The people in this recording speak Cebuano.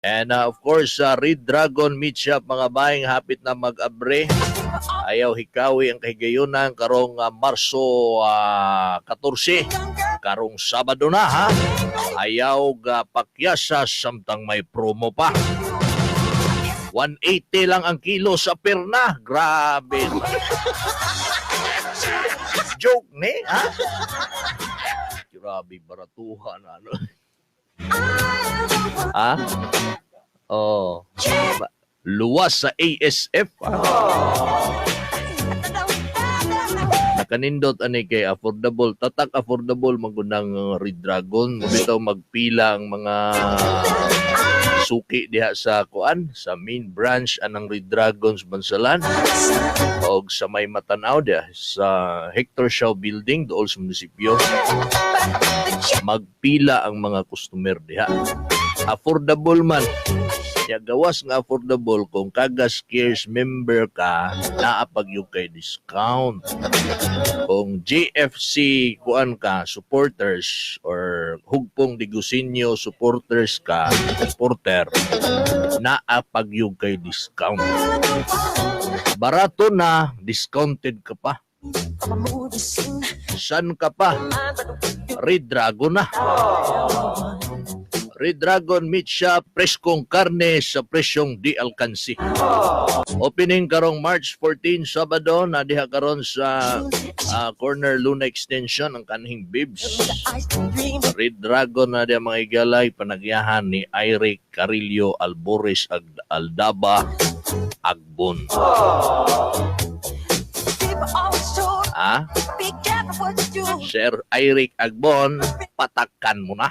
And of course, Red Dragon Meat Shop, mga baying, hapit na mag-abre. Ayaw hikawi ang kahigayunan karong Marso 14. Karong Sabado na, ha. Ayaw ga pakyasa samtang may promo pa. 180 lang ang kilo sa perna. Grabe. Joke ni, ha? Grabe, baratuhan, ano? Ha? Oh. Luwas sa ASF. Ah. Nakanindot ani kay affordable, tatak affordable magunang Red Dragon. Bitaw magpila ang mga suki diha sa kuan, sa main branch anang Red Dragons Bansalan og sa may Matanaw diha sa Hector Shaw Building dool sa munisipyo. Magpila ang mga customer diha. Affordable man. Ya, gawas nga affordable, kung Kagas Cares member ka, naa pag yung kay discount. Kung JFC kuan ka, supporters, or Hugpong de Gusinio supporters ka, supporter, naa pag yung kay discount. Barato na, discounted ka pa. San ka pa? Red Dragon na. Red Dragon Meat Shop, preskong karne sa presyong di alkansi. Opening karong March 14, Sabado, na diha karon sa corner Luna Extension ang kanhing Bibs. Red Dragon na diha, mga igalay, panagyahan ni Eric Carillo Albores ag Aldaba Agbon. Ah? Sir Eric Agbon, patakan mo na.